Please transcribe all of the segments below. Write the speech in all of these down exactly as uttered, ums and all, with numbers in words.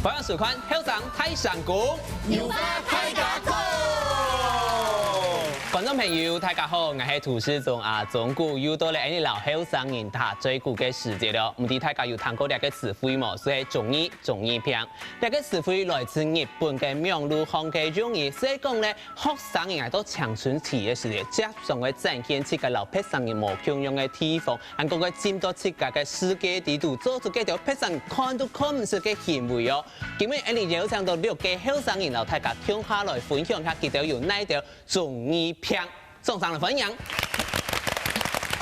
歡迎收看《後生大聲公》，有話大家講。觀眾朋友，大家好，𠊎係主持人阿忠哥，又到了𠊎俚摎後生人打嘴鼓个時節了。毋知大家有聽過這个詞彙無？就係中二、中二病。這个詞彙來自日本个網路項个用語，係講呢，學生人啊，到青春期个時節，輒常會展現自家摎別儕人無共樣个地方， 還過佢進到自家个世界裡肚，做出該條別儕看都看毋識个行為哦。今日𠊎俚邀請到六个後生人摎大家共下來分享下佢兜有哪兜中二病。掌聲來歡迎！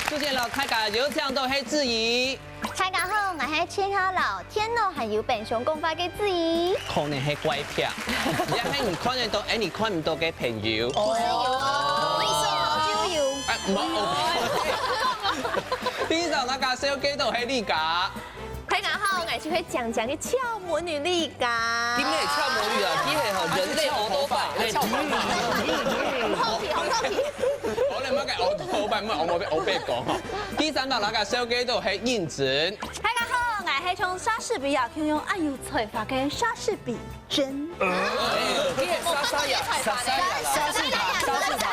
首先摎大家邀請到係子怡。大家好，𠊎係盡好摎電腦還有冰箱講話个子怡。可能係怪病，也係你看得到，哎，你看毋到个朋友。不是有哦，你說有就有。 哎，無。第一張大家紹介到係麗佳。大家好，𠊎就係靚靚个超美女麗佳。今日超美女啊，今日吼人類歐多拜，哎，好好奇，好好奇。我哋乜个歐多拜，乜歐多拜講吼。第三張大家紹介到係認真。大家好，𠊎係像莎士比亞共樣恁有才華个莎士比 真。哎，你个莎莎呀，莎莎呀啦。莎士塔，莎士塔。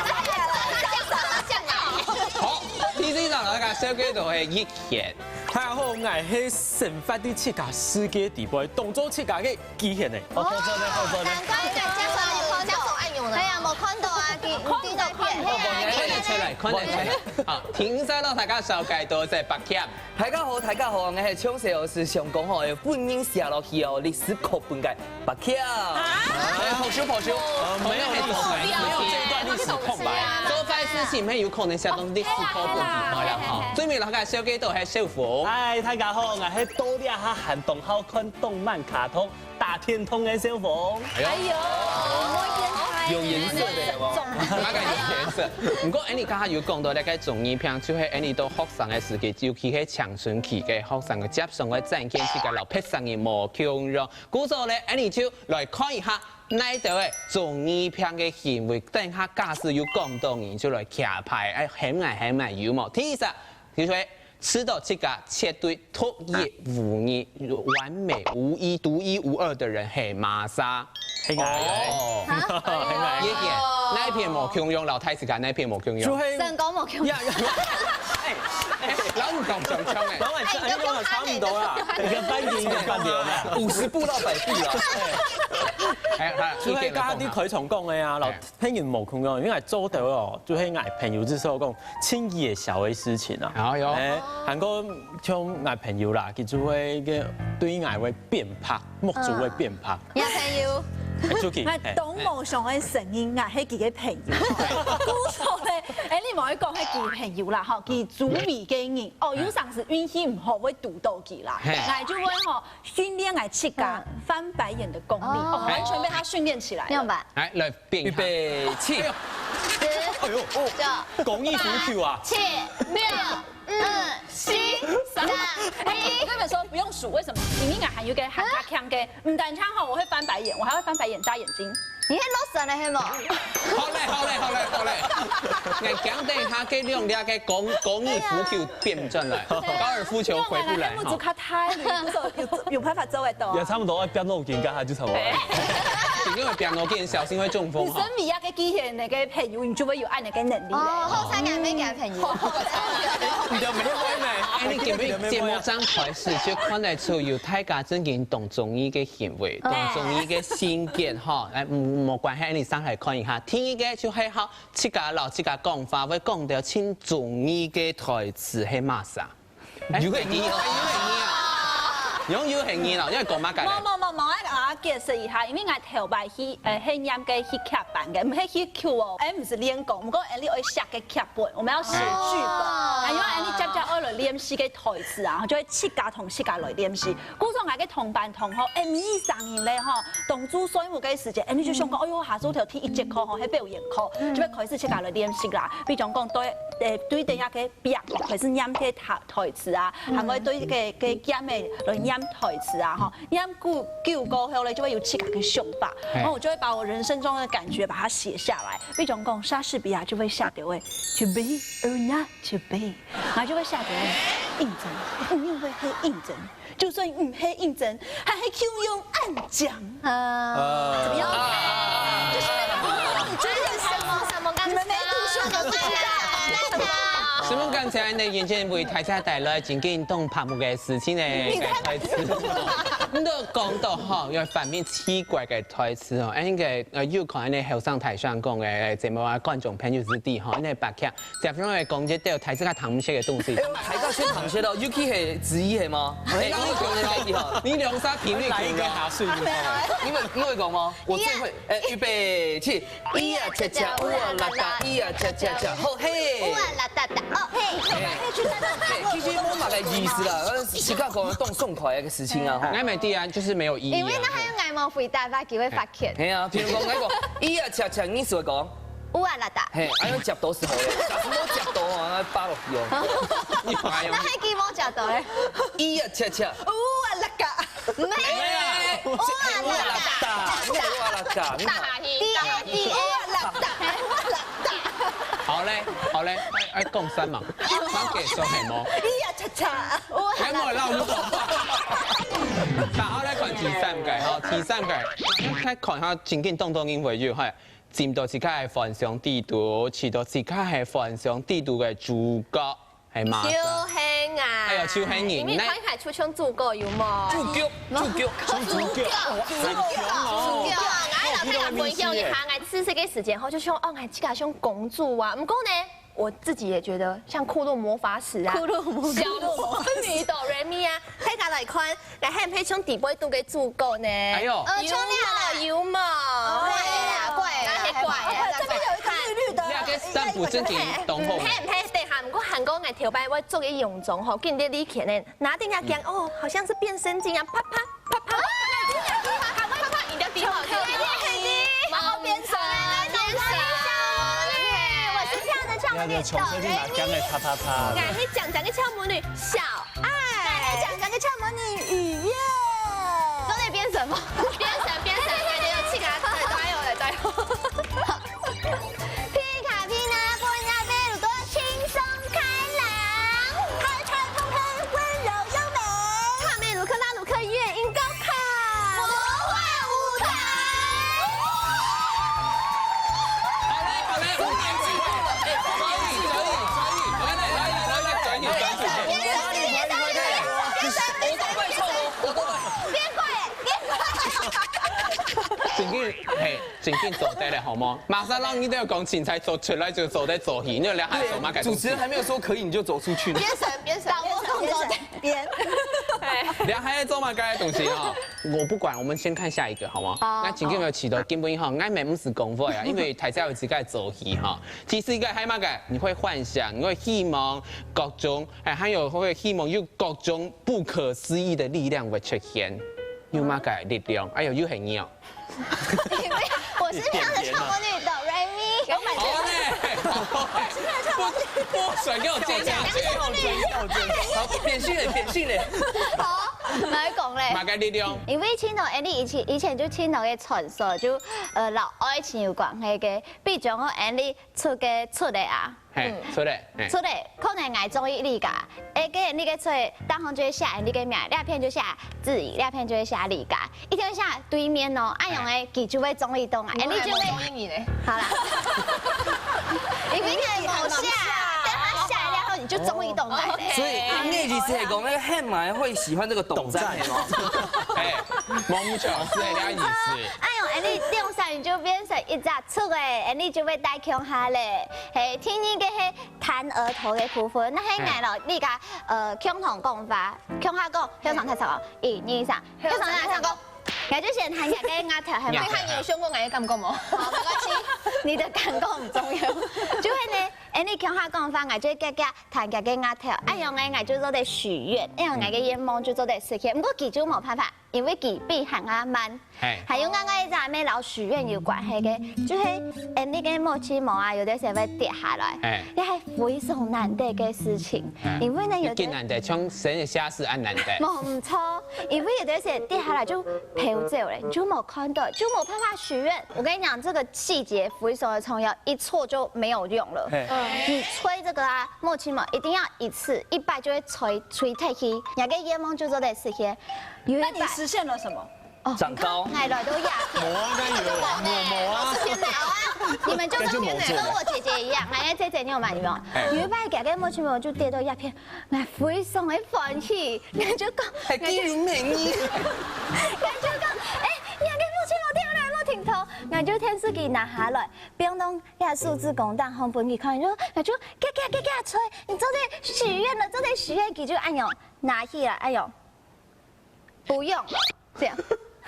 好，第四張大家紹介到係一賢。大家好，𠊎係生活在自家世界裡背，當做自家个機器人。哦，好做呢，好做呢。難怪你介紹有看到，介紹愛用的。哎呀，無看到啊，佢，佢都變，哎呀，看得出來，看得出來。好，第五張大家紹介到係白強。 大家好，大家好，𠊎係從細就係想講吼，愛分人寫落去哦，歷史課本个白強。哎，好羞，好羞。呃，沒有，沒有，沒有這一段歷史空白。做壞事情，乜有可能寫到歷史課本裡背啦，吼。最尾大家紹介到係小鳳。嗨，大家好，𠊎係到這下還當好看動漫、卡通、打電動个小鳳。哎喲，哎喲，有顏色的，有沒有？那個有顏色。毋過，哎，你剛剛有講到那個中二病，就係哎，你到學生个時期，尤其係青春期个學生个，輒常會展現自家摎別儕人無共樣。故所呢，哎，你就來看一下，哪兜个中二病个行為，等下假使有講到，你就來徛牌，哎，喊𠊎，喊𠊎，有無？第一隻，就係 知道自家絕對獨一無二、完美無一、獨一無二的人係麼儕？係𠊎。哦。係𠊎。你个，哪片無共樣，摎大自家哪片無共樣？就係成功無共樣。呀，呀。哎，哎，摎你講相像哎。摎𠊎，哎，你講得差不多啦。一個半斤，一個半斤啦。五十步到百步啦。哎，好，就係剛剛你開場講个啊，摎 別人無共樣，因為𠊎做到哦，就係𠊎朋友之所以講，盡野小个事情啊。哎喲。哎，還過像𠊎朋友啦，佢就會个對𠊎會變白，目珠會變白。你朋友，哎，出去，哎，哎，當無想个承認，𠊎係佢个朋友。故所呢，哎，你莫去講係佢朋友啦，吼，佢周圍个人，哦，有常時運氣毋好會堵到佢啦，嘿。𠊎就會吼，訓練𠊎自家翻白眼的功力，哦，完全被他訓練起來了。你有吧？來，來， 變一下。預備，起。哎喲。哎喲，哦，九，講義足球啊。七，六，五，四，三，二。我跟你們說，不用數，為什麼？因為𠊎還有一個還較強个，毋單淨吼，我會翻白眼，我還會翻白眼眨眼睛。你係落神了係無？好嘞，好嘞，好嘞，好嘞。來，講等一下，給兩粒个講，講義足球變轉來，高爾夫球回不來哈。 太累，不是有，有辦法做得到啊。也差不多，愛變腦筋，剛才就差不多。因為變腦筋小心會中風哈。你身邊那個機器人那個朋友，你就會有恁樣个能力了。哦，後生人沒給他朋友。你的沒有呢？哎，你今日節目正開始，就看得出有大家正經當中意个行為，當中意个性格哈。哎，嗯，無關係，你上來看一下。第一個就係好，自家摎自家講話，會講到盡中意个台詞，係麼儕？ 有係你哦，有係你啊，用有係你咯，因為講麼个咧？無無無無，𠊎啊解釋一下，因為𠊎頭擺去，呃，係念个戲劇班个，毋係戲劇哦，哎，毋是練功，毋過𠊎俚愛寫个劇本，我們要寫劇本，哦。啊，因為𠊎俚接接愛來練習个台詞啊，就會自家同自家來練習。故所𠊎个同班同學，哎，每一生人咧吼，當晝睡目个時間，𠊎俚就想講，哎喲，下晝頭第一節課吼，係表演課，就會開始自家來練習啦。比如講對，呃，對等下个 壁，開始念該台，台詞啊，還會對該，該game仔來念台詞啊，吼，念久，久過後咧，就會有自家个想法，嘿。然後我就會把我人生中的感覺把它寫下來。比如講，莎士比亞就會寫到欸，to be or not to be，然後就會寫到欸。認真，毋因為係認真，就算毋係認真，還係共樣恁靚。啊，怎麼樣？就是那個，你覺得什麼什麼感覺？你們沒讀書就不知道。什麼感覺呢？眼前為大家帶來正經當白目个事情呢？你才白目。你都講到吼，有反面奇怪个台詞吼，哎，應該呃，有看恁呢後生大聲講个節目啊，觀眾朋友知道吼，恁呢白劇，接下來講一兜大家聽毋識个東西。哎呦，大家先聽識咯，尤其係子怡係嗎？哎，你講个該句吼，你兩儕頻率共樣。來一個下水。你們你會講嗎？我最會，哎，預備起。咿呀恰恰，嗚啊啦噠，咿呀恰恰恰，好嘿。嗚啊啦噠噠，哦嘿。哎，其實無麼个意思啦，自家講當爽快个事情啊，吼。哎，沒對啊，就是沒有意義啊。因為那還有𠊎無回答，把機會發現。係啊，譬如講，𠊎講，咿呀恰恰，你係會講，嗚啊啦噠。嘿，哎喲，接到係好个，假使無接到啊，那巴落去哦。你還有。那還幾毛接到咧？咿呀恰恰。嗚啊啦嘎。沒有。哎呀，嗚啊啦嘎。嗚啊啦嘎，你看。D A D A。嗚啊啦嘎，嗚啊啦嘎。好咧，好咧，哎，哎，講三嘛，好，結束係無？咿呀恰恰。還無老師講話。好，來看第三個，吼，第三個，來看下正經當多人會有，嘿，尋到自家个幻想底肚，尋到自家个幻想底肚个主角，係嘛？就係啊。哎喲，就係你，因為看起來就像主角有無？主角，主角，主角，主角，主角，𠊎來同大家分享一下，𠊎自細个時間吼，就像哦，𠊎自家像公主啊，毋過呢， 我自己也覺得像庫洛魔法使啊，庫洛魔法使。小魔女哆瑞咪啊，大家來看，𠊎還毋係像底背肚个主角呢。哎喲。呃，有像你啊啦。無，有無？哦，怪啦，怪啦，那還怪啊。哦，這邊有一個綠綠的。你那個三不正經，懂吼？嘿，嘿，等下，毋過還講𠊎頭擺會著个洋裝吼，跟你以前呢，拿定下講，哦，好像是變身這樣，啪啪。 啪啪，啪啪，啪啪，你的筆好特別。然後變成，變成小魔女。我是這樣的小魔女，你看，從這邊拿鋼的啪啪啪。𠊎係講講个小魔女小愛。𠊎係講講个小魔女雨燕。都在變什麼？變身，變身，感覺有氣啊！加油，加油！皮卡皮娜，波尼亞貝魯多，輕鬆開朗。海产丰沛，溫柔優美。卡梅鲁克拉鲁 克夜莺高考。魔幻舞台。好嘞，好嘞，五點鐘，哎，可以，可以，可以，來，來，來，來，來，轉一點，轉一點。變怪，變怪。正經，嘿，正經做得了，好嗎？馬上讓你都要講，青菜做出來就做得做戲，你有兩下手嗎？對，主持人還沒有說可以，你就走出去。變身，變身，變身，變身。 變。兩下做麼个東西哈？我不管，我們先看下一個，好嗎？好。那今天有起到根本哈，𠊎們毋使講話啊，因為大家有自家做戲哈。第四個還有麼个？你會幻想，你會希望各種，哎，還有會希望有各種不可思議的力量會出現，有麼个力量？哎喲，又很牛。 因為我是漂亮小魔女哆瑞咪。好嘞，好嘞，不，不准給我尖叫。好，變性了，變性了。好，來講咧。麼个力量？因為盡多，𠊎等以前，以前就盡多个傳說，就，呃，摎愛情有關係个，比如講，𠊎等出个，出个啊， 嘿，出來，嘿。出來，可能𠊎中意你个，欸，該你个出來，當中就會寫你个名，這片就寫子怡，這片就會寫你个，一定會寫對面哦，恁樣欸，佢就會中意到啊，欸，你就會，中意你咧。好啦，因為你無寫，等下寫了後你就中意到𠊎咧。所以你的意思係講，那個黑馬會喜歡這個董贊的嗎？哎，無毋著，係這個意思。哎喲，欸，你兩儕人就變成一隻出欸，欸，你就會戴共下咧。 嘿，第二個係彈額頭个部分，該係𠊎摎你个，呃，共同講法，共下講，向上抬手哦，一、二、三，向上抬手講。𠊎就先彈佢个額頭，係無？你還有想過𠊎个感覺無？好，沒關係，你的感覺很重要。就係呢，欸，你共下講法，𠊎就遽遽彈佢个額頭，恁樣呢，𠊎就做得許願，恁樣𠊎个願望就做得實現。毋過佢就無辦法。因為佢比還較慢。還有𠊎𠊎一隻乜摎許願有關係个，就係，欸，你个目眉毛啊，有个時候會跌下來，係非常難得个事情。因為呢，有个難得，像生个下世恁難得。無毋著，因為有个時候跌下來就飄走了，你就無看到，就無辦法許願。我跟你講，這個細節非常的重要，一錯就沒有用了。你吹這個啊，目眉毛一定要一次，一擺就會吹吹忒去，你个願望就做得實現。 有一擺，那你實現了什麼？哦，長高。你看，來來都壓線。無啊，哪有？無無啊。是天哪！好啊，你們就跟我姐姐一樣，哎，姐姐你有買有沒有？有一擺，佢个目眉毛就跌到一片，𠊎非常的歡喜，𠊎就講，還幾有美意。𠊎就講，哎，你个目眉毛跌下來，莫停動，𠊎就電視機拿下來，放到該手指公頂項分佢看，就，𠊎就，遽遽遽遽吹，你做得許願了，做得許願，佢就恁樣拿起來，哎喲。 不用了，這樣。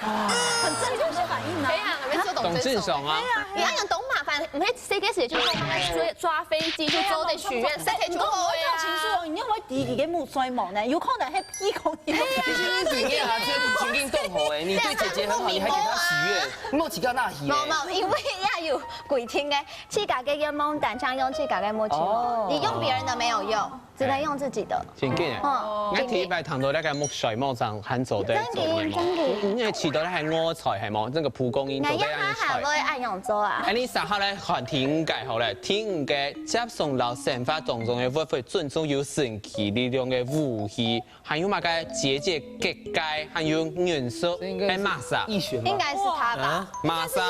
很正常的反應啊。對啊，沒錯，當正常啊。你要講當麻煩，毋係設計師就做嘛，所以抓飛機就做得許願，設計就好啊。情緒哦，你有無會抵一個目眉毛呢？有可能會鼻孔炎。其實你對你啊，這情境當好欸，你對姐姐很好，你還給她許願，你莫自家那許欸。無無，因為也有規定个，自家个願望單淨用自家个目眉毛，你用別人的沒有用。 只能用自己的。真个啊？哦。𠊎第一擺聽到該个目眉毛正還做得做面膜。真个，真个。你係試著該个臥蠆係無？那個蒲公英做得恁樣吹。𠊎也還會恁樣做啊。哎，你接下來看第五個好了，第五個，接送到生活當中个物品準做有神奇力量个武器，還有麼个節節結界，還有元素，還有麼个？應該是他吧？麼个？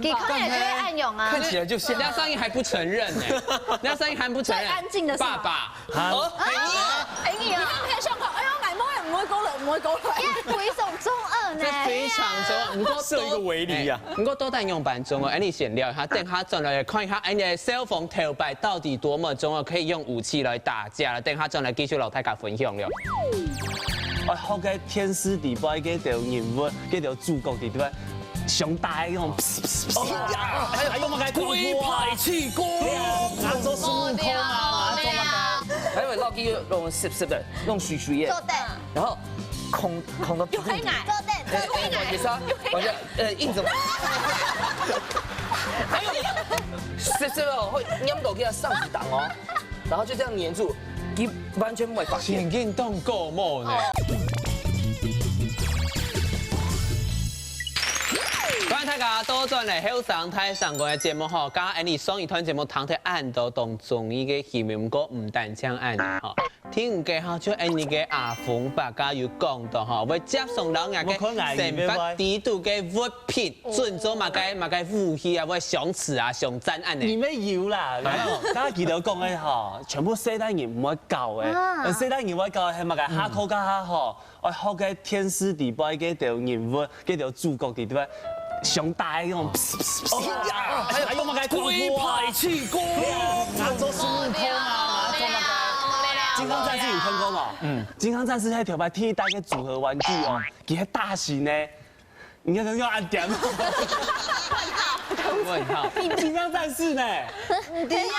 應該是他吧？佢看起來就會恁樣啊。看起來就像。人家聲音還不承認呢，人家聲音還不承認。最安靜的是嗎？爸爸。 啊？哦，哎，你啊，哎，你啊。你看，你看胸口，哎喲，𠊎毛也毋會高了，毋會高了。因為鬼手中二呢。這非常重要，毋過設一個圍籬啊。哎，毋過到底仰般重要？哎，你先尞一下，等下轉來看一下，哎，你个消防頭擺到底多麼重要，可以用武器來打架了。等下轉來繼續摎大家分享了。哎，好个天時地利，該條人物，該條主角，對不對？ 上大个那種，哦，還有，還有麼个鬼排氣功。對啊，拿做孫悟空啊，拿做麼个？還有老弟用濕濕的，用水水的，做得。然後孔，孔的鼻孔。有黑眼。做得，做得。哎，哎，你說，我就，呃，硬怎麼？還有，濕濕的哦，會黏到佢个上指檔哦。 然後就這樣黏住，佢完全毋會發現。神經當高毛呢。哦。歡迎大家倒轉來後生大聲公个節目吼，剛剛𠊎俚上一段節目聽忒恁多當中意个戲，毋過毋單淨恁樣吼。第五個吼，就𠊎俚个阿峰伯家有講到吼，會接送到𠊎个生活底肚个物 品，準做麼个，麼个武器啊，或者相似啊，相戰恁呢。你們有啦，然後大家記得講个吼，全部細大人毋會搞个，啊。呃，細大人毋會搞个係麼个？下課該下吼，愛學个天時地利，該條人物，該條主角，對不對？上大个那種，哦呀，還有麼个鬼排氣功，拿做孫悟空啊，拿做麼个？金剛戰士有看過嗎？嗯，金剛戰士係頭擺第一代个組合玩具哦，佢係大型个。 你看人家按點。問號。金剛戰士呢？對呀。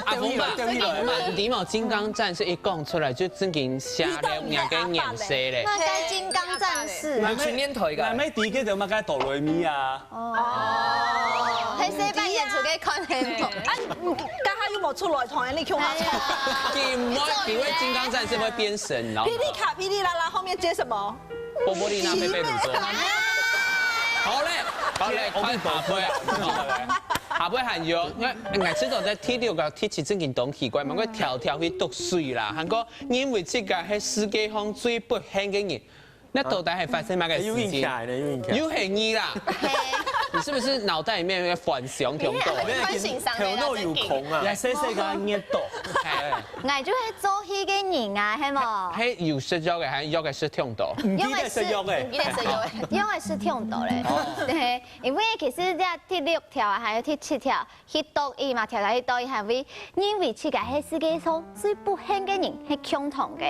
阿峰伯，阿峰伯，你知無？金剛戰士一講出來，就正經嚇了人个眼色咧。麼个金剛戰士？我去年頭一個。那沒第一個就麼个哆來咪啊。哦，係細半夜出去看戲無？啊，剛剛又無出來，同人哋共下唱。哎呀。佢毋會，佢會金剛戰士會變神，然後。霹靂卡霹靂啦啦，後面接什麼？ 波波麗娜貝貝魯多。好咧，好咧，看下背啊。下背還有，𠊎𠊎試著在第六个、第七正經當奇怪嘛，𠊎條條去讀水啦，還過認為自家係世界上最不幸个人，該到底係發生麼个事情？有影響呢，有影響。又係你啦！你是不是腦袋裡面有個幻想忒多？你看，你看，頭腦有空啊。也細細个念頭。哎。 𠊎就係做戲个人啊，係無？係有食藥个，還藥个食忒多？毋記得食藥个。毋記得食藥个。藥个食忒多咧。對，因為其實這第六條啊，還有第七條，去讀醫嘛，條條去讀醫，還會認為自家係世界上最不幸个人，係共同个。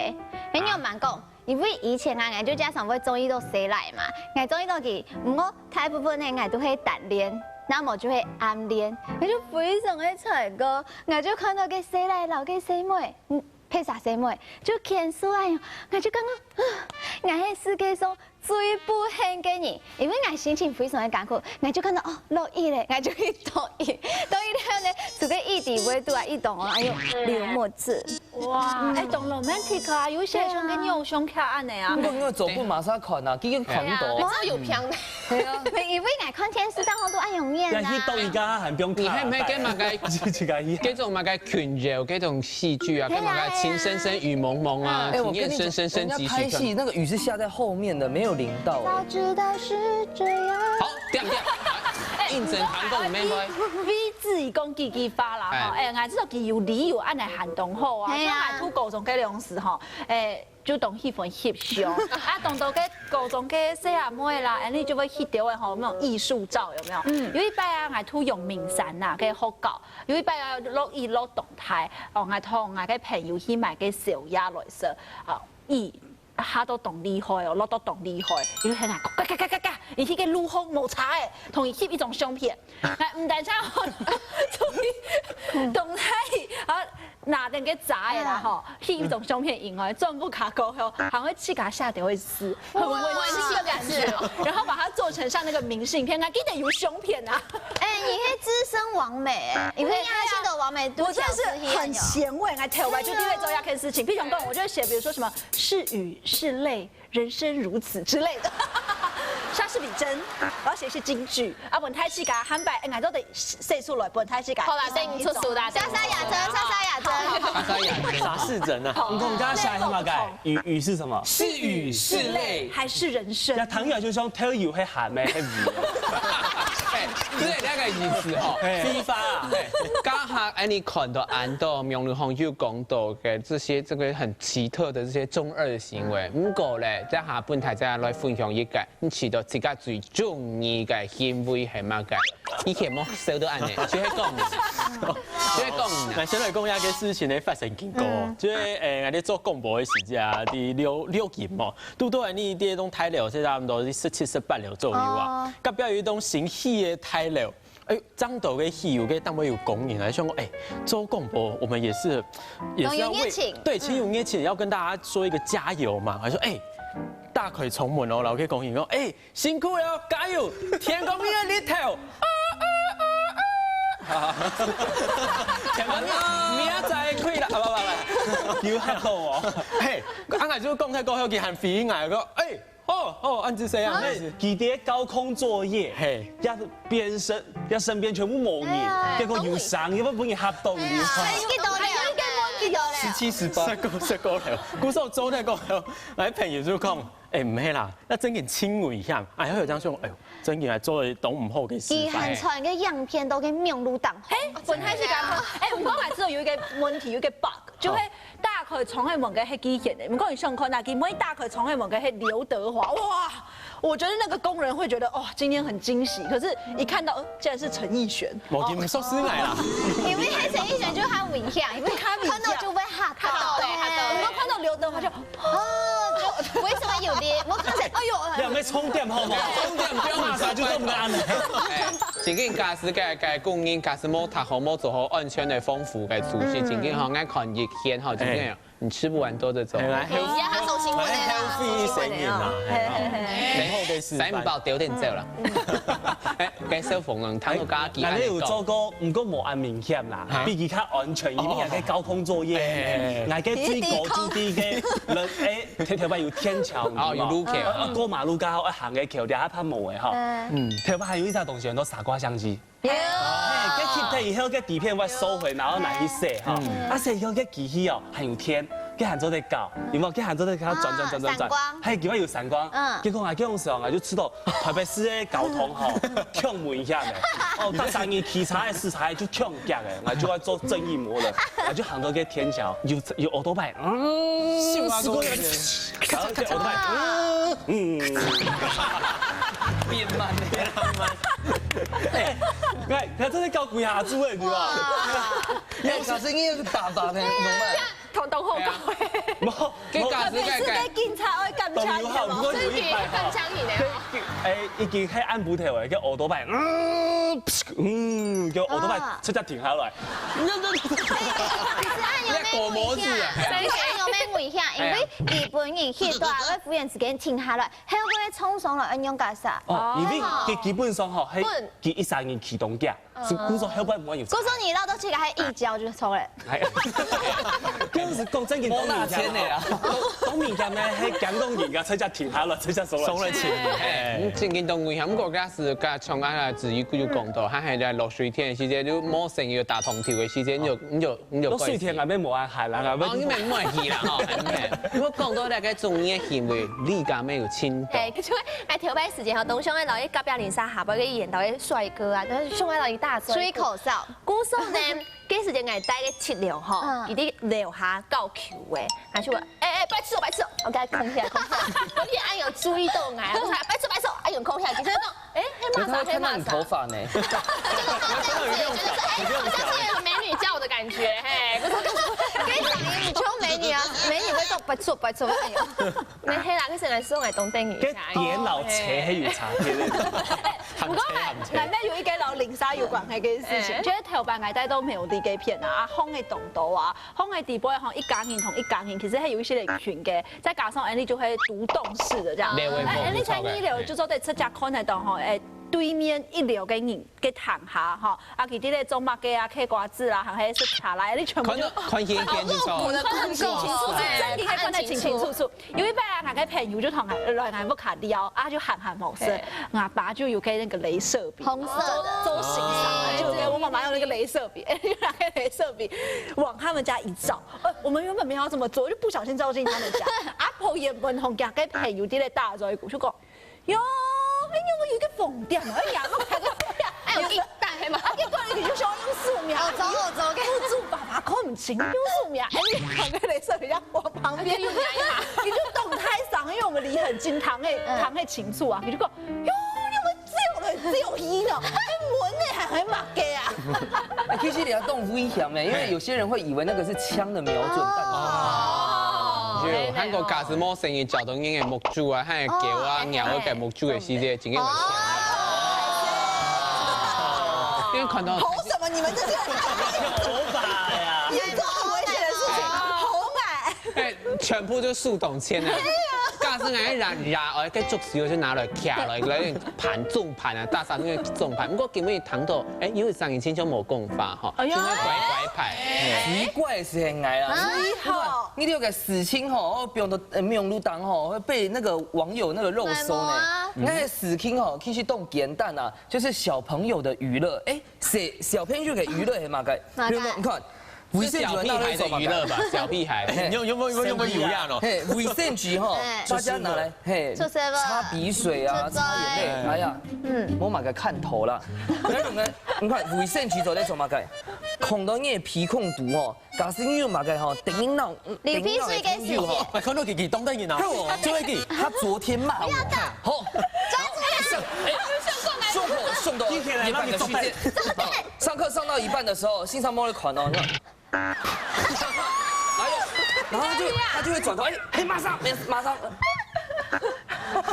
很有蠻講，因為以前啊，𠊎就經常會中意到細賴嘛，𠊎中意到佢，毋過大部分呢，𠊎都係單戀，那麼就係暗戀，𠊎就非常个衰過，𠊎就看到个細賴摎个細妹，嗯， 別儕細妹，就牽手啊，𠊎就感覺，啊，𠊎係世界上最不幸个人，因為𠊎心情非常个艱苦，𠊎就看到哦落雨咧，𠊎就去倒雨，倒雨了呢，除个雨滴會堵啊，雨洞哦，哎喲，流目汁。哇，哎，當 romantic 啊，有些像个偶像劇恁樣啊不。過因為走步馬上看啊，已經看到。你知道有平的。對啊，因為𠊎看電視當中都恁樣演要去到一啊。个還不用看。你還沒跟嘛該自己个一。這種嘛該困擾，這種戲劇啊，幹嘛該情深深雨濛濛啊，哎，我跟你情願深深深講，人家幾許拍戲那個雨是下在後面的，沒有淋到。早知道是這樣。好，掉掉，應徵韓國妹妹。 V 自己講幾句話啦，哎吼，哎，𠊎知道佢有理由恁樣喊當好啊，係啊像𠊎讀高中該兩時吼，哎，就當喜歡翕相，啊，當多个高中个細阿妹啦，恁樣就會翕到个吼，那種藝術照有沒有？有一擺啊，𠊎讀陽明山呐，个學校，有一擺啊，落雨落當大，哦，𠊎同𠊎个朋友去買个宵夜來食，啊，雨 下到當厲害哦，落到當厲害，因為很難，嘎嘎嘎嘎嘎，你去个路口無車誒，同佢翕一張相片，還毋單淨哦，同佢動態，然後拿等个遮誒啦吼，翕一張相片以外，轉屋下過後，還會自家寫條个字，很溫馨的感覺，然後把它做成像那個明信片，還記得有相片啊。哎，你可以資深網美，因為你還是个網美，我真的是很前衛，還頭擺就因為做這件事情。譬如講，我就會寫，比如說什麼是雨是淚，人生如此之類的。莎士比珍，我要寫一些金句啊，本台戲噶，坦白，哎，都得寫出來，本台戲噶。好啦，等你出書啦，莎莎雅珍，莎莎雅珍。莎莎雅珍。啥是人啊？你講大家想什麼个？雨雨是什麼？是雨是淚。還是人生那？唐雅就說 tell you 會喊咩？會雨。哎，對，那個意思吼。非法啊。剛好哎，你看到恁多網路上有講到个這些這個很奇特的這些中二的行為，毋過咧，這下本台再來分享一個，你試著自家最中意个行為係麼个？以前無笑到恁呢，就係講，就係講。那先來講一下个事情的發生經過哦，就係誒，𠊎在做廣播的時節啊，在六六營嘛，堵到𠊎這棟大樓，係差不多係十七、十八樓左右啊。隔壁有一棟新起的大樓，哎，正到个起樓个單位有工人來想講，哎，做廣播我們也是也是要為有熱情對，其實有熱情，要跟大家說一個加油嘛。還說，哎，打開窗門哦，然後个工人講，哎，辛苦了，加油，天光日个日頭。啊啊啊啊！天光日，明仔載開啦，啊不不不，有嚇到哦。嘿，啊，𠊎就講太過後，佢還回應𠊎講，哎，哦哦，恁仔細啊，那佢在高空作業，嘿，要邊身要身邊全部無人，結果有聲，要不分人嚇到，你知道嗎？幾多了？幾多了？七十八。這個這個了，故所做那個，來朋友就講，哎，毋係啦，那真个真危險，哎，還有這樣說，哎呦，真个還做了當毋好个示佢還範。傳个影片都跟網路當紅。哎，本台是講，哎，毋過還是有一個問題，有一個 bug，就會打開窗个門个係機器人，毋過你想看啊，佢每打開窗个門个係劉德華，哇！我覺得那個工人會覺得，哦，今天很驚喜。可是一看到，呃，竟然是陳奕迅，我跟你說實在啦，因為黑色一人就很危險，因為他危險看到就會嚇到，嚇到嘞嚇到嘞我看到劉德華就，哦，就為什麼有的？我看到，哎呦，兩個充電好嗎？充電不用馬上就做不到安了。哎，正經假使个个工人假使無讀好，無做好安全个防護个措施，正經吼，𠊎看一天吼，正經，你吃不完兜著走。哎，來，哎呀，他收新聞來的啦。 healthy 一生人啊，嘿嘿嘿然後个示範。三寶丟點走了。哎，該小鳳人，他有加幾那你有做過，毋過無恁明顯啦，比佢較安全，因為个高空作業，哎，个最高最低个人，哎，頭頭擺有天橋，哦，有路口。過馬路剛好愛行个橋，底下怕無个哈。嗯，頭擺還有一隻東西，很多傻瓜相機。有。哎，該翕忒以後，該底片會收回，然後拿去洗哈。啊，洗以後該機器哦，還有電，該還做得搞，有無？該還做得搞，轉轉轉轉轉，閃光還有機會有閃光。嗯結果啊，這種時候啊，就知道台北市个交通吼，強門一下呢。哦，大三一騎車个、駛車个就強夾个，我就要做正義魔人，我就行到該天橋，有有奧多拜，嗯，秀啊，各位。然後這奧多拜，嗯嗯。變慢了。哎，你看，你看，這是搞鬼下子的，對吧？要小心，因為是打打的，懂嗎？同同好搞。無，該假使个个每次被警察會感覺有好，如果有一擺哈，真的會放槍你呢。哎，已經係暗晡頭了，叫奧多拜，嗯，嗯，叫奧多拜啊直接停下來。其實恁樣有危險，其實恁樣有危險，因為日本人去到啊，會忽然之間停下來，後尾衝上來，恁樣幹啥？哦，因為基基本上吼，係佢一儕人去當家。 是故所後背無有差。故所你落到去个還一跤就衝了。哎，就是講正經，莫拿錢的啊。當面講呢，係講當人家才叫停下來，才叫收了錢。收了錢，哎，正經當危險。毋過該時該像啊，子瑜就講到，佢還在落水天个時節，就無生意打通頭个時節，你就你就你就落水天啊，要無安海啦，啊，哦，你們莫去啦吼。毋過講到那個中意个行為，你敢有親到？哎，就係頭擺時間吼，當想愛落去隔壁鄰舍下背个沿道个帥哥啊，但是想愛落去大嘴。吹口哨。 故所呢，該時間𠊎戴个七樓吼，嗯。佢在樓下搞球誒，還係話，哎哎，白痴哦白痴哦，我給他空下來，空下來，我也還有注意到𠊎，我說白痴哦白痴哦，哎有空下來，其實那種，哎，黑馬啥黑馬啥，你看到你頭髮呢？哎，好像是有美女叫我的感覺，嘿，不是，跟你你就美女啊，美女會講白痴哦白痴哦，哎呦。 你係啦，該時𠊎送來東北語一下。該電腦車係有差別个。毋過還還有一個摎鄰舍有關係个事情，哎。就係頭擺𠊎戴到苗栗該片啊，啊，風个當多啊，風个底背吼，一家人同一家人，其實還有一些人群个，再加上恁樣就會獨棟式的這樣，哎，恁樣在二樓就做得直接看得到吼，哎，對面一樓个人 个廳下吼，啊，佢在該種麼个啊，嗑瓜子啦，還係食茶啦，你全部就看到，看見天就知道。看到清清楚楚，哎，真个看得清清楚楚。有一擺啊，𠊎个朋友就同𠊎來𠊎屋下尞，啊，就閒閒無事，哎。𠊎爸就有個那個雷射筆，紅色的。周星馳啊，就有，我媽媽用那個雷射筆，哎，就拿個雷射筆往他們家一照，呃，我們原本沒有要這麼做，就不小心照進他們家。阿婆原本同佢个朋友在該打嘴鼓，就講， 喲，哎呀，𠊎有一個紅點啊，哎呀，𠊎看到，哎，有一大黑嘛。啊，結果你就想用素描，哦，走哦，走，OK。堵住爸爸看毋清，用素描，哎，你看那個雷射筆在我旁邊，啊，就用那一把。你就懂太傷，因為我們離很近，堂會，嗯。堂會清楚啊，你就講，喲，你們只有人只有一呢，還聞呢，還還罵給啊。哎，其實你要動危險呢，因為有些人會以為那個是槍的瞄準，但是哦。就，韓國假使無生意，找到人个目珠啊，還有狗啊、哦，鳥个目珠个時節，真个會死。哦。因為看到吼什麼？你們這些人，頭髮呀。也做很危險的事情，好矮。哎，全部就豎動前啊。假使𠊎拿拿，哦，該竹絲就拿來卡來，來盤，重盤啊，大三个重盤。毋過今日談到，哎，有一聲音親像無講法吼，哎呀。像个乖乖牌。奇怪个係𠊎啊，啊，你看，你這個事情吼，放到，呃，網路頂吼，被那個網友那個肉搜呢。哎呀。那個事情吼，其實當簡單啊，就是小朋友的娛樂。哎，小，小朋友个娛樂係麼个？麼个？比如說，你看， 衛生紙拿來做麼个？小屁孩的娛樂吧，小屁孩。嘿。有，有沒有，有沒有，有沒有一樣哦？嘿，衛生紙吼，哎。大家拿來，嘿，就是嘛。擦鼻水啊，出來。擦眼淚，哎呀，嗯。無麼个看頭啦。那種呢，你看，衛生紙做得做麼个？囥到你个鼻孔肚吼，假使你有麼个吼，叮叮鬧，你鼻水个時節。叮叮鬧个朋友吼。哎，看到佢，佢當得人啊。係哦。就會佢。他昨天罵我，不要打。吼，抓住他。然後送，哎，送貨，送到一半的時間，上課上到一半的時候，先生摸了款哦，你看 哎呦，然後他就，他就會轉頭，哎，嘿，馬上，沒，馬上。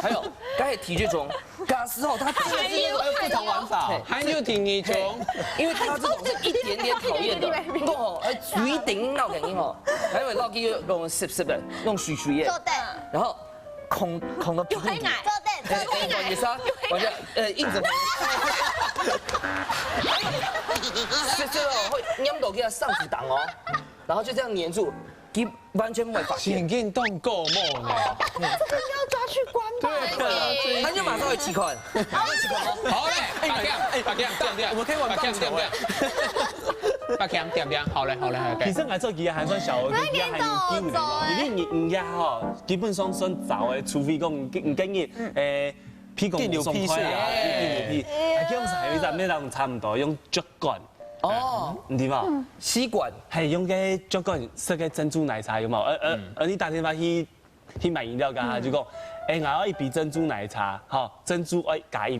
還有，剛才提這種，假使吼，他真的是那個，還有不同玩法。嘿。還有第二種。嘿，因為他這種是一點點討厭的，不過吼，哎，水頂鬧給你吼，還有鬧給你那種濕濕的，那種水水的。做得。然後 囥，囥到鼻孔肚。有黑眼，做得，哎，做得。哎，不好意思啊，我就，呃，硬著。是，是哦，會黏到佢个上腹檔哦，然後就這樣黏住，佢完全不會發現。眼鏡當高帽呢。這個應該要抓去關吧？對啊，對啊，這一他就馬上會起款。好嘞，哎，白camp，白camp，白camp，我們可以玩棒球哎。白camp，白camp，好嘞，好嘞，好嘞。其實𠊎做佢還算小，佢還有救的，因為你，你也吼， 基本上算燥个，除非講你，你今日，誒，鼻孔無鬆開啊，緊流鼻水啊。緊流鼻，啊，基本上係一隻咩人差毋多用吸管，哦，你知無？吸管，係用个吸管食个珍珠奶茶有無？呃呃，呃，你打電話去去買飲料，佢就講，誒，𠊎愛一杯珍珠奶茶，吼，珍珠愛加一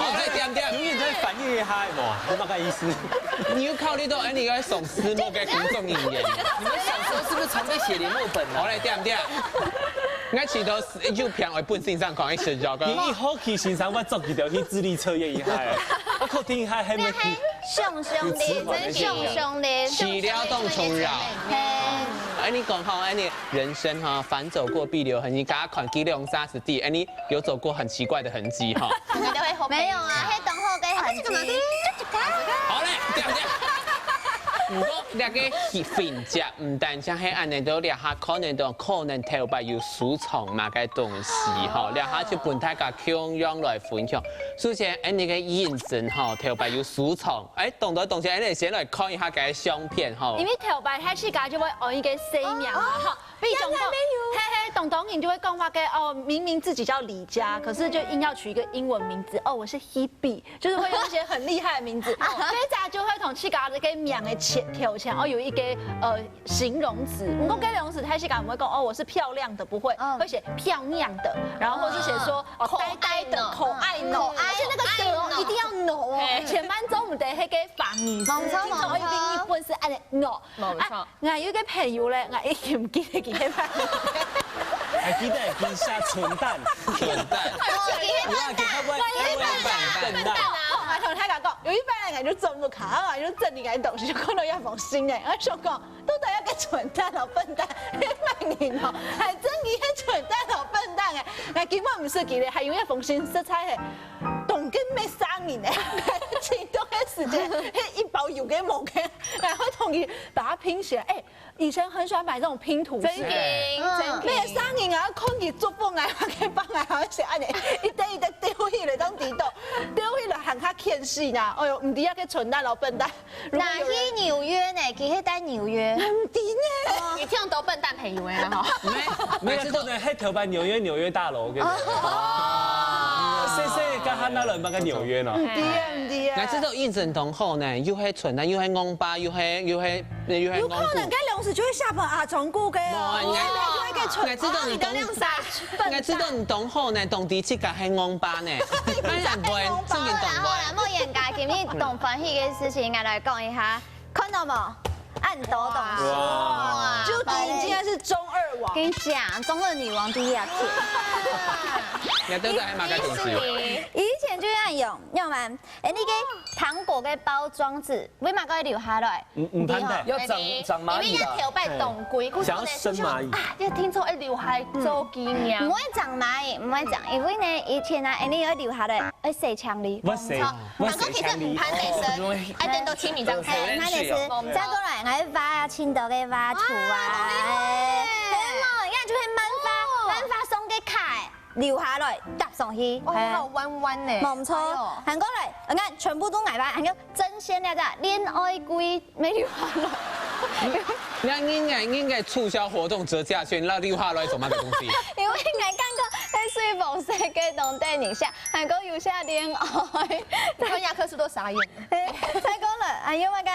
哦，所以點點。你也在反映一下嘛，你大概意思。你有考慮到，哎，你个上字幕个工作人员。你们小时候是不是常被写联络本啊？好嘞，点点。我知道有片我本身上讲一些这个。你一好奇先生，我做几条去智力测验一下，我可听一下，还没去。熊熊的，真熊熊的，起了动重要。嘿。哎，你讲好，哎，你人生哈，反走过必留痕，你刚刚看几两三十地，哎，你有走过很奇怪的痕迹哈。没有啊，黑等后跟痕迹。好嘞，这样这样。不过那个评价，唔单单系安尼，都两下可能都可能头发有收藏嘛个东西哈，两下就分大家共样来分享。首先，哎，你个印象哈，头发有收藏，哎，懂得懂些，哎，你先来看一下个相片哈。因为头发它是个就会有一个生命嘛，哈。比如讲，嘿嘿，懂懂人就会讲话个哦，明明自己叫李佳，可是就硬要取一个英文名字，哦，我是 Hebe，就是会用一些很厉害的名字。哦，所以大家就会从自家这个名的前头前哦有一个呃形容词，不过这形容词它是讲不会讲哦我是漂亮的，不会，嗯会写漂亮的，然后或是写说哦可呆呆的、爱呢可爱呢，可爱而且那个的哦一定要 no 哦，哎前半中午的那个发音，没错听众一定没错一本是哎 no。没错。啊，我有一个朋友咧，我已经唔记得佢个名。还记得佢写蠢蛋，蠢蛋。你看佢会不会会不会笨蛋？我同大家讲，有一班人就做不卡，我就整理个东西，就看到一封信呢，我想讲，到底要个蠢蛋哦，笨蛋，你卖人哦，还真个个蠢蛋哦，笨蛋哎，那根本不是佢咧，还有一封信实在系。当个咩生人呢？前段个时间，迄一包油个毛个，然后同佢把它拼起来。哎、以前很喜欢买这种拼图书。真经，真咩生人啊，看佢做饭啊，个帮啊，好像按呢，一垤一垤丢起来，当底豆，丢起来喊他欠死呐。哎哟，唔知啊，个蠢蛋老笨蛋。哪去纽约呢？其实在纽约。唔知呢。你听到笨蛋朋友的哈。没，没有可能黑头发纽约纽约大楼，对不对？哦，谢谢，刚刚那人那个纽约呢？唔知啊，唔知啊。那这种印象同好呢，又系蠢蛋，又系戇巴，又系又系又系有可能该两时就会下班啊，中顾个哦。哇你你看他就会给蠢那这种你懂，你的两三那这种你同好呢，懂得自家系戇巴呢，哎呀，不会，正经懂不会。好啦，莫演噶，今日懂欢喜个事情，我来讲一下，看到无？按多东西。哇，就你今天是中二王。跟你讲，中二女王第一啊！你对对还蛮个东西。以前就要用，用完，哎，那个糖果个包装纸，为嘛个留下来？唔唔攀谈，要长长蚂蚁啦。因为要头发冻鬼，想要生蚂蚁啊，就听说哎留下来做纪念嗯唔。会长蚂蚁，唔会长，因为呢，以前啊，哎，你要留下来，要洗墙里。我谁我谁强力？攀得生，哎，等到清明长哦哎，那也是，再过来，还挖啊，青豆个挖土啊，哎，对嘛，那就会蛮发，蛮发送给卡，留下来搭上去。哦，还有弯弯呢。冇错，还过来，你看全部都矮吧，还有针线那个恋爱龟没留下来。那应该应该促销活动折价券，那绿化来什么个东西？因为我感觉在水房世界当中一下，还过有些恋爱。你看牙科是不是都傻眼？再过来，哎呦我个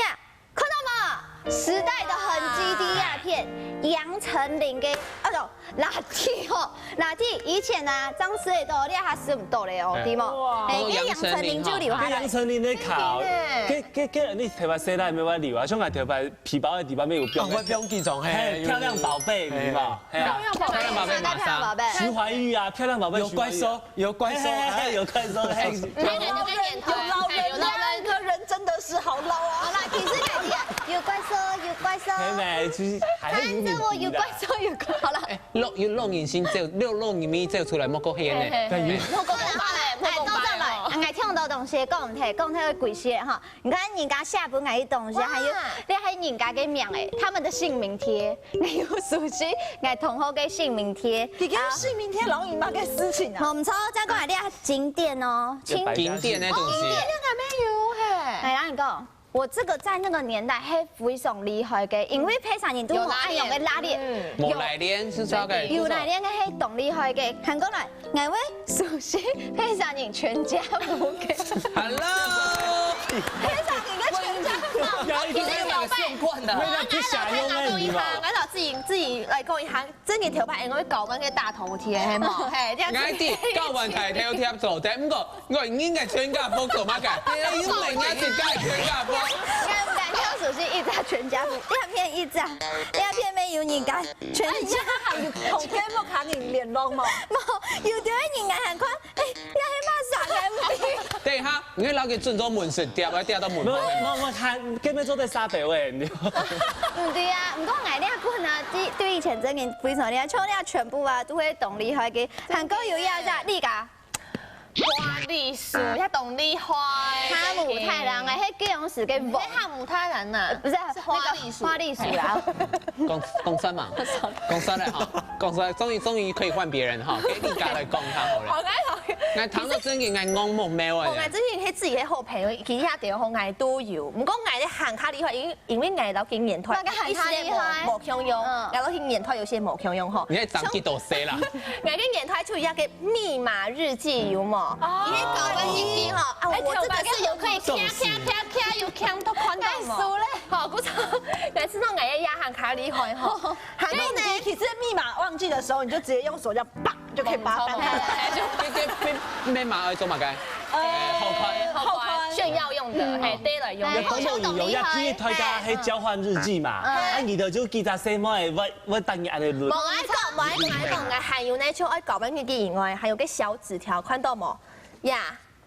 呀，看到吗？时代的痕迹的鸦片，杨丞琳个，哎呦，垃圾吼，垃圾以前啊，张思也都厉害死唔到嘞哦，对吗？哎，杨丞琳就留下来杨丞琳的卡，给给给你头发谁来没法留啊？像我头发皮包的地方没有标，我标记中嘿，嘿，漂亮宝贝，你嘛，嘿啊。漂亮宝贝马上。漂亮宝贝。徐怀钰啊，漂亮宝贝，有怪兽，有怪兽，嘿嘿嘿，有怪兽，嘿。有老人，有老人，那个人真的是好老啊。好啦，其实改变有怪兽，有怪兽。没没，就是还是有反正我有怪兽，有怪。好了，六有六人心走，六六人咪走出来，莫过黑呢。莫讲话嘞，莫讲话嘞。哎，讲到来，哎，听到东西，讲唔听，讲太会鬼些哈。你看人家下本来的东西，还有，你还有人家个名哎，他们的姓名贴，还有熟悉，哎，同学个姓名贴。你跟姓名贴老姨妈个事情啊。我们超再过来，你还景点哦，请景点的东西。哎，让你讲。我这个在那个年代还非常厉害个，因为配上你都有爱用个拉链，莫来连是啥个？有拉链个还懂厉害个，看过来，我会熟悉配上你全家福个。 Hello。配上你个全家福。壓力大。你這个相關的。沒有，你想用的，你嘛。𠊎老自己，自己來講一下，真个頭擺應該會搞關个大頭貼，係無？係，這樣子。𠊎知，搞完大頭貼做得，毋過，𠊎人个全家福做麼个？哎，因為人家自家全家福。你看，你看，這屬於一隻全家福，兩片一隻，兩片沒有你該全家。哎，你這下還有同該屋下人聯絡無？無，有兜人還看，哎，你係麼儕个問題？等一下，你愛摎佢準做門市貼，還貼到門口。無，無，無，還根本做得殺掉誒，你知道嗎？毋對啊，毋過𠊎這個啊，對，對以前真个非常厲害，像這全部啊，都會當厲害个，還過有一隻，你講。花栗鼠，也當厲害。哈姆太郎啊，係該樣式个王。係哈姆太郎啊，不是，是花栗鼠。那個花栗鼠啦。講，講出來嘛，講出來哈，講出來，終於，終於可以換別人哈，給你家來講一下好了。好，來，好。𠊎談到真个，𠊎戇目貓啊。𠊎真个係自己个好朋友，其他地方𠊎都有，毋過𠊎个還較厲害，因為，因為𠊎摎佢年代，那個還較厲害。一時無，無共樣，嗯。𠊎摎佢年代有些無共樣吼。你還長幾多歲啦？𠊎个年代就有一個密碼日記有無？哦。你可以搞個日記吼，啊，哎，我這個是有可以鏘鏘鏘鏘，有鏘到看到無？太熟了。吼，故所，但是那𠊎个也還較厲害吼。還有呢，你其實密碼忘記的時候，你就直接用手這樣啪 就可以把它翻開來。這，這，這密碼愛做麼个？呃，好看。好看，炫耀用的，嗯。嘿，帶來用的。哎，好像當厲害。有一日大家係交換日記嘛，嗯。啊，你就就記得細妹會，會等你恁樣輪。無，𠊎講，無，𠊎講，𠊎講，𠊎還有呢，除了愛交換日記以外，還有個小紙條，看到無？呀，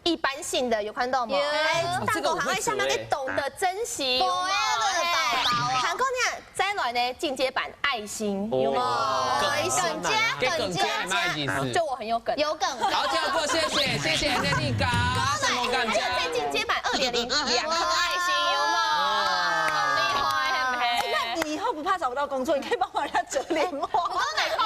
一般性的，有看到無？有。哎，哦，這個我會折欸。大家還會想那個懂得珍惜，有沒有？對啊，那個寶寶啊。嘿，還過呢，再來呢，進階版愛心，有沒有？哦，愛心。更加，更加，更加。這麼有意思。就我很有梗。有梗。好，跳過，謝謝，謝謝Angelica，什麼感覺？還有再進階版二點零，兩顆愛心，有沒有？好厲害，很美。哎，那你以後不怕找不到工作，你可以幫忙人家折蓮花。我都沒考慮。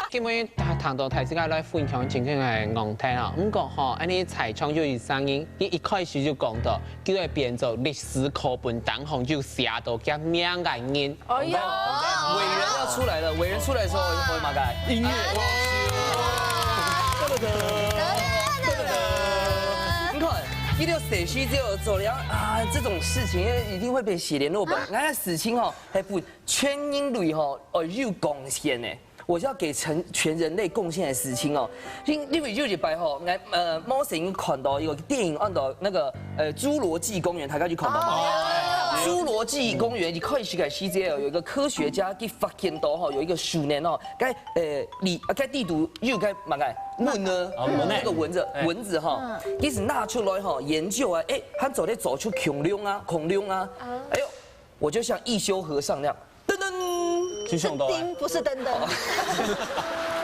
今日談到大自家來分享情景个戇聽啊，毋過吼，恁呢在場有一儕人，佢一開始就講到，佢會變做歷史課本當中就寫到佢名个人。 哎呀，偉人要出來了，偉人出來的時候，我會嘛該音樂。噔噔噔噔噔。你看，一定要寫詩，只有走了啊，這種事情一定會被寫聯絡本。啊。那事情吼，還分全人類吼，呃，有貢獻呢。我是要給全，全人類貢獻的事情哦。因，因為有一擺吼，𠊎，呃，某時看到一個電影，按到那個，呃，侏羅紀公園，大家去看到嗎？哦。侏羅紀公園一開始个時節哦，有一個科學家去發現到吼，有一個樹林哦，該，呃，裡，啊，該裡肚有該麼个，蚊呢，哦，蚊呢。那個蚊子，哎。蚊子哈，嗯。其實拿出來哈，研究啊，哎，它做得做出恐龍啊，恐龍啊，哦。哎呦，我就像一休和尚那樣，噔噔，就想到了。叮，不是噔噔。哦。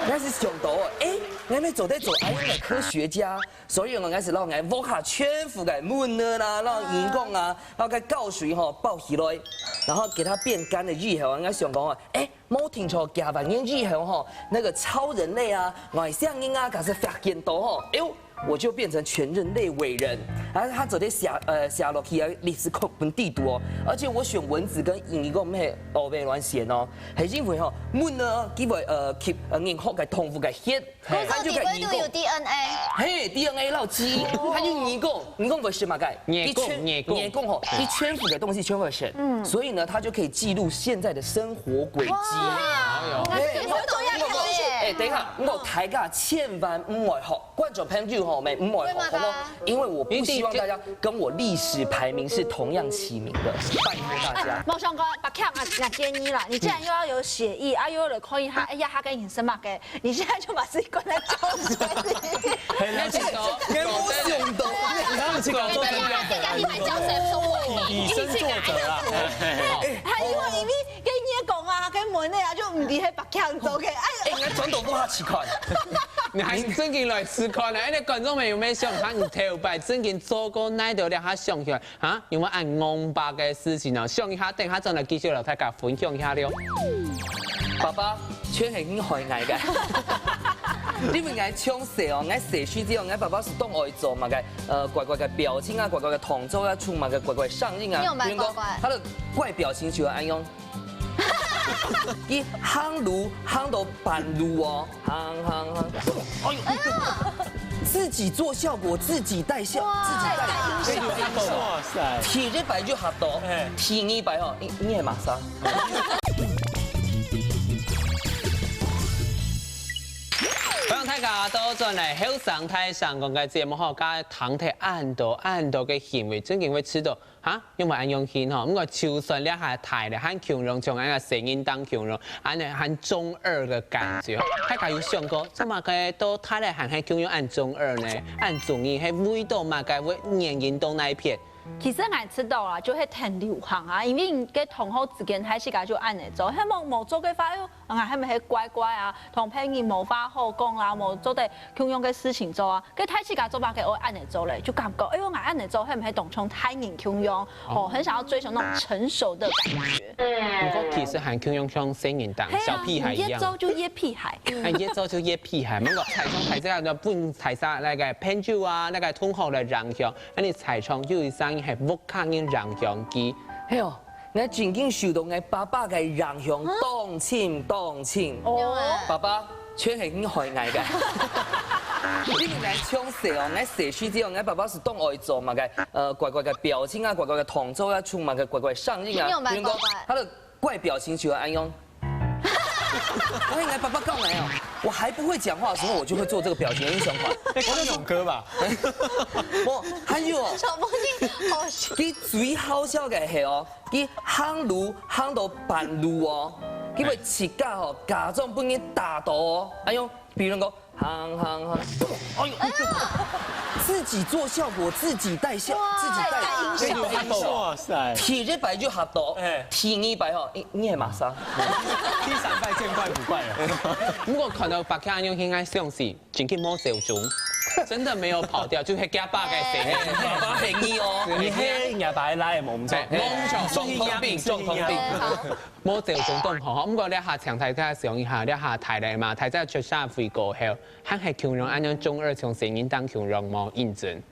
那是想到哦，哎，那邊做得做，哎，那科學家，所以我開始讓𠊎屋下全部个蚊呢啦，讓員工啊，然後該膠水吼包起來，然後給它變乾了以後，𠊎想講啊，哎， 無定著幾百年以後吼，那個超人類啊、外星人啊，假使發現到吼，哎呦，我就變成全人類偉人。然後佢做得寫，呃，寫落去啊，歷史課本裡肚哦。而且我選蚊子跟人講毋係烏白亂選哦，係因為吼，蚊呢，佢會，呃，吸，呃，任何个動物个血，嘿。佢就个人講。佢肚有DNA。嘿，DNA摎基因，佢就人講，人講會選麼个？人講，佢全，人講。人講吼，佢全部个東西全部會選。 所以呢，它就可以記錄現在的生活軌跡。哇，哎呦。那這個很重要的東西。哎，等一下，我大家千萬毋愛學，觀眾朋友吼，毋愛學，為什麼？好嗎？因為我不希望大家跟我歷史排名是同樣起名的，拜託大家。哎，無相干，別客啊，那建議啦，你既然又要有血液，啊，又要來看一下，哎呀，他跟你是麼个？ 你現在就把自己關在教室裡。嘿，老師，你無想到。哪有這個做成這樣的啊？以身作則啦。哎，還有啊，因為跟你講啊，跟門內啊，就毋知係白強做个。哎，哎，𠊎轉到屋下試看。你還真經來試看啊？哎，那觀眾朋友有沒有想看你頭擺真經做過哪一條這下想起來？ 哈，有無恁戇巴个事情哦？想一下，等下轉來繼續摎大家分享一下了。爸爸，全係你害𠊎个。因為𠊎從細哦，𠊎細時節哦，𠊎爸爸係當愛做麼个，呃，怪怪个表情啊，怪怪个動作啊，出麼个怪怪聲音啊。你有蠻乖乖。比如講，他的怪表情就會恁樣。佢行路行到半路哦，行行行，哎呦，哎呀，自己做效果，自己帶效，自己帶音效。哇塞！第一擺就嚇到，哎。第二擺吼，你你係麼儕？歡迎大家倒轉來後生大聲公个節目吼，今日聽忒恁多恁多个行為，正經會知道 哈，因為恁樣形吼，毋過就算這下大了，還共樣像恁樣細人當共樣，恁樣還中二个感覺。大家有想過，做麼个到大了還係共樣恁中二呢？恁中意，係為到麼个會原因到哪一片？其實𠊎知道啦，就係挺流行啊，因為个同學之間大自家就恁樣做，係無無做个話，哎喲，𠊎係毋係乖乖啊？同別人無話好講啦，無做得共樣个事情做啊。 該大自家做麼个愛恁樣做咧？就感覺，哎喲，𠊎恁樣做，係毋係當像大人共樣？哦，很想要追求那種成熟的感覺。不過其實還共樣像細人當，係啊，小屁孩一樣。你越做就越屁孩。哎，越做就越屁孩。毋過大自家就分大自家該个朋友啊，該个同學來影響，恁樣大自家有一聲係屋下人影響佢。係哦， 𠊎正經受到𠊎爸爸个影響當深當深。哦。爸爸全係你害𠊎个。因為𠊎從細哦，𠊎細時節哦，𠊎爸爸係當愛做麼个，呃，怪怪个表情啊，怪怪个動作啊，出麼个怪怪聲音啊。你有沒有比如講，怪怪？他的怪表情就會恁樣。我應該爸爸告來哦，我還不會講話的時候，我就會做這個表情，你想看？那看勇哥吧。我還有哦，小朋友好笑。佢最好笑个係哦， 佢行路行到半路哦，佢會自家吼，假裝分人打倒哦。哎喲，比如講，行行行，哎喲，自己做效果，自己帶效，自己帶音效。哇塞！第一擺就嚇到，哎。第二擺吼，你你係麼儕？第三擺見怪不怪了。毋過看到別人恁樣，應該相信。 真經無走中，真的沒有跑掉，就係佢爸个聲音。爸爸係你哦，你係若爸个倈仔無毋著。對，無毋著，中通病，中通病。無走中當好，毋過這下請大家想一下，這下大了嘛，大家出社會過後，還係共樣恁樣中二像細人當共樣無認真。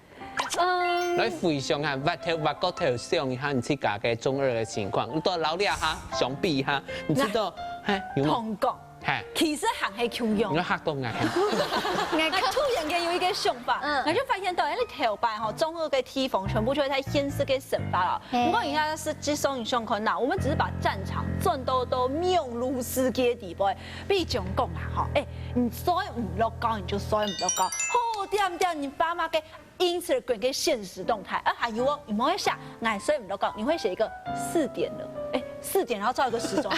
嗯。來回想下，斡頭斡角頭想一下你自家个中二个情況，你到老了哈，相比哈，你知道，嘿，有無？同講。 嘿。其實還係共樣。你嚇到𠊎。𠊎突然間有一個想法，嗯。𠊎就發現到，哎，你頭擺吼，中二个地方全部就會在現實个生活了。嘿。毋過人家實際上你想看吶，我們只是把戰場戰到到網路世界底背，比如講啦吼，哎，你睡毋落覺，你就睡毋落覺，好恬恬，你爸媽个 Instagram个限時動態，啊，還有哦，你莫想，𠊎睡毋落覺，你會寫一個四點了，哎，四點，然後照一個時鐘。𠊎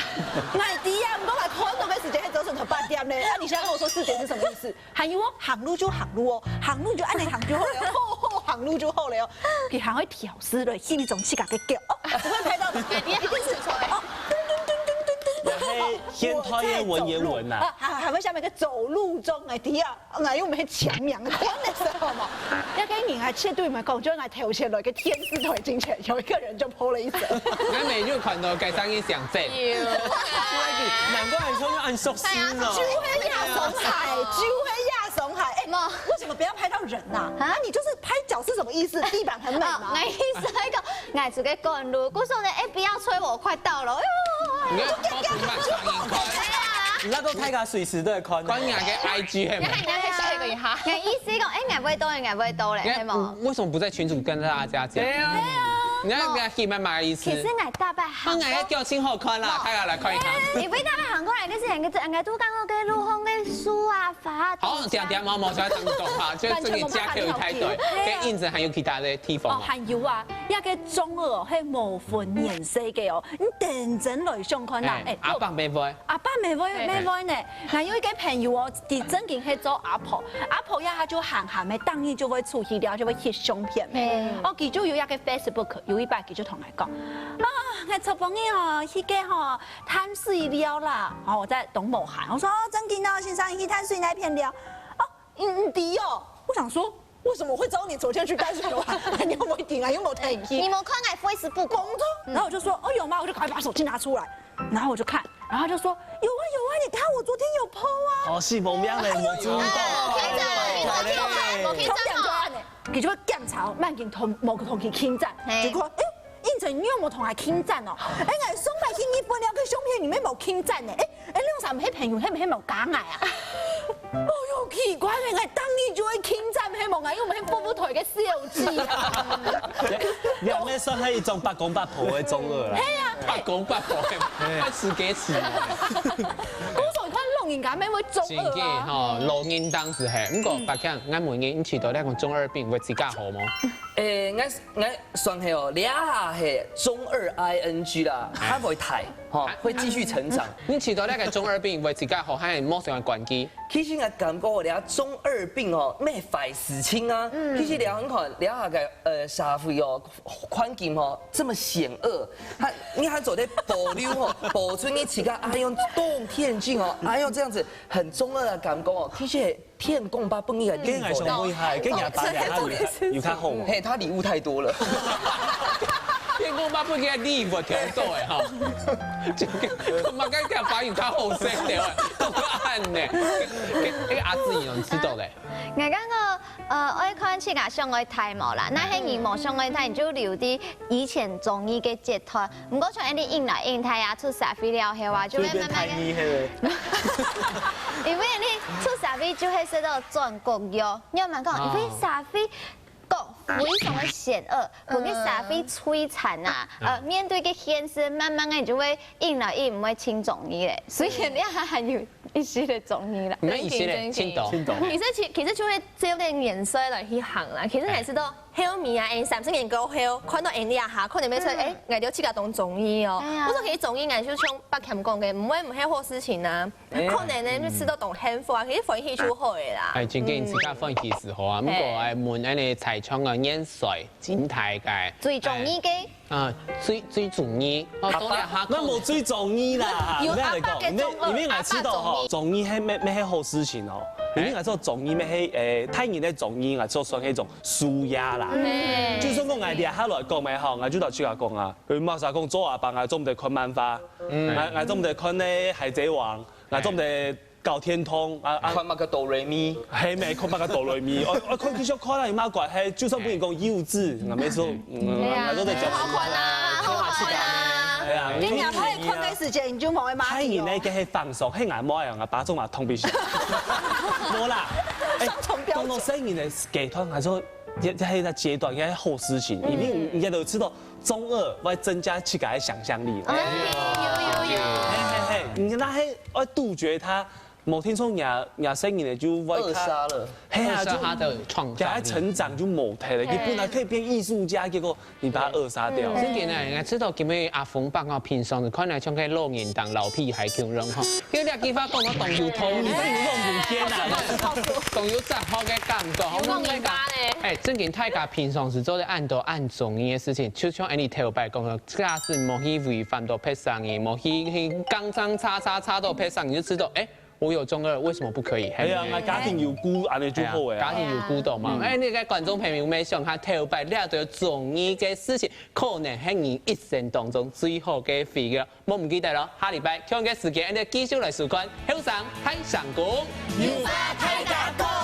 知啊，毋過𠊎看到个時間還早晨才八點呢，啊，你現在跟我說四點是什麼意思？還有哦，行路就行路哦，行路就恁樣行就好了，好好行路就好了哦。佢還會調試了，心裡總自家个腳，哦，不會拍到，一定是哦，噔噔噔噔噔噔，嘿，現代个文言文吶。啊，還還會下面一個走路中，哎，知啊。 𠊎又毋係強人，看个時候嘛。該個人還絕對毋係講，就𠊎頭前來个電視台進前，有一個人就po了一則。𠊎每日看到該聲音想這。有。難怪你說要按熟悉哦。就係亞松海，就係亞松海。哎，為什麼不要拍到人啊？啊，你就是拍腳是什麼意思？地板很美嗎？哦，𠊎意思係講，𠊎自家趕路，故所呢，哎，不要催我，快到了。哎喲，你看，我不慢聲音看。對啊。你那都大家隨時都會看。看人家个I G係無？你看人家還下一個一下。𠊎意思講，哎，𠊎會到，𠊎會到咧，係無？你為什麼不在群組跟大家講？對啊。你看人家喊嘛嘛的意思。其實𠊎大半行過。那𠊎个表情好看啦，大家來看一看。你不會大半行過來，就是人家人家都剛剛跟路上的樹啊、花啊。好，講講毛毛才當講話，就是你家口太對，跟印證還有其他的地方哦，嗎？還有啊，那個中二哦，係無分年歲个哦，你等真來想看啦，哎，哎，阿爸沒會。 阿爸乜會乜會呢。𠊎有一個朋友哦，佢正經係做阿婆，阿婆呀，佢就閒閒个，當日就會出去尞，就會翕相片。哦，佢就有一個Facebook，有一擺佢就同𠊎講，啊，𠊎昨晡日哦，去个吼，淡水尞啦，哦，𠊎當無閒，𠊎說，哦，正經哦，先生，你去淡水哪片尞？哦，毋毋知哦，我想說， 為什麼我會知道你昨天去淡水玩？你有沒有聽啊？你有沒有聽？你有沒有看𠊎Facebook？然後我就說，哦，有嗎？我就趕快把手機拿出來，然後我就看，然後他就說，有啊有啊，你看我昨天有po啊。好，是無名咧，無主動。啊，我聽著，我聽著，我聽著。頭兩個案呢，佢就會檢查，慢點同某個同學傾戰，結果，哎，應成你有沒有同佢傾戰哦？哎，𠊎上擺去日本尞个相片，你乜無傾戰呢？哎，哎，兩儕係朋友，係毋係無加𠊎啊？哦喲，奇怪咧，𠊎當日就會傾戰，因為我們係服務台个小姐啊。你還沒算係一種八公八婆个中二啦。係啊，八公八婆，快十幾歲了。我想看老人家乜會中二啊。真个吼，老人當時係，毋過白強，𠊎問你，你試著這種中二病會自家好無？誒，𠊎 𠊎算係哦，這下係中二I N G啦，還會大，吼，會繼續成長。你試著這個中二病會自家好，還無想關機。其實𠊎感覺哦，這中二病哦，乜壞事情啊。其實你看，這下个呃社會哦，環境哦，這麼險惡，他你還做得保留哦，保存你自家，哎喲，當天真哦，哎喲，這樣子很中二的感覺哦。其實 騙公爸不應該跟𠊎相比下，跟若爸這下有有較好無？嘿，他禮物太多了。騙公爸不應該禮物忒多誒吼。這個，我感覺若爸有較好勢了，都恁呢。誒，阿志，你知道嘞？𠊎感覺，呃，愛看自家想愛大無啦。若係你無想愛大，你就留在以前中意个階段。毋過像恁樣硬來硬大啊，出社會了後啊，就會慢慢个。所以變大二係無？ 因為你出社會就會受到轉角喲，你有無講？因為社會角非常的險惡，分个社會摧殘啊，呃，面對个現實，慢慢个你就會硬來硬，毋會輕中意咧。所以你還有一些的中意啦。你們一些的，真的，真的。其實其其實就會只有點眼色來去行啦，其實還是都後面啊，哎，三十年過後，看到哎你啊哈，可能會說，哎，𠊎就自家當中意哦。哎呀。我說其實中意，𠊎就像白強講个，毋會毋係好事情啊。 可能呢，就試著當幸福啊，其實歡喜就好个啦。哎，真經自家歡喜就好啊。毋過哎，問恁呢在場个年歲真大个，最中意个，啊，最最中意，哦，當然哈，那我最中意啦。有阿爸个中二，因為𠊎知道吼，中意係乜乜係好事情哦。因為𠊎知道中意乜係，誒，大人个中意，𠊎知道算係一種舒壓啦。就算講𠊎這下來講乜好，𠊎就同自家講啊，有麼儕講做阿爸，𠊎做毋得看漫畫，𠊎𠊎做毋得看呢海賊王。 𠊎做毋得搞電動啊啊！看麼个哆來咪？係咩？看麼个哆來咪？哦哦，看繼續看啦，有麼關係？就算分人講幼稚，𠊎無錯，嗯，對啊，𠊎做得講。很好看啊，很好看啊。對啊，你若愛看个時間，你就莫買。大人呢，該係放鬆，係𠊎無愛，𠊎爸做嘛通必須。無啦，哎，雙重標準。講到細人个階段，𠊎說，這這係一個階段，應該好事情，因為你都知道，中二會增加自家个想像力。哎，有有有。嘿嘿嘿，你那還要杜絕他。 無聽說若若細人仔就會較，二殺了。係啊，就二殺他的創造力。佢還成長就無忒了，佢本來可以變藝術家，結果你把他二殺掉。真个呢，𠊎知道今日阿峰伯哦，平常時看來像个老人當老屁孩共樣吼，因為這句話講到當有道理，你是有用有天啊，當有哲學个感覺，有用人家呢。哎，真个大家平常時做得恁多恁中意个事情，就像恁呢頭擺講个，假使莫去違反到別儕个，莫去去講聲叉叉叉到別儕，你就知道，哎， 我有中二，為什麼不可以？哎呀，𠊎家庭有顧，恁呢就好个啊。家庭有顧到嘛。哎，你个觀眾朋友，有無想下頭擺這兜中意个事情，可能係你一生當中最好个回憶。莫毋記得咯，下禮拜同樣个時間，𠊎兜繼續來收看《後生大聲公》。有話大家講。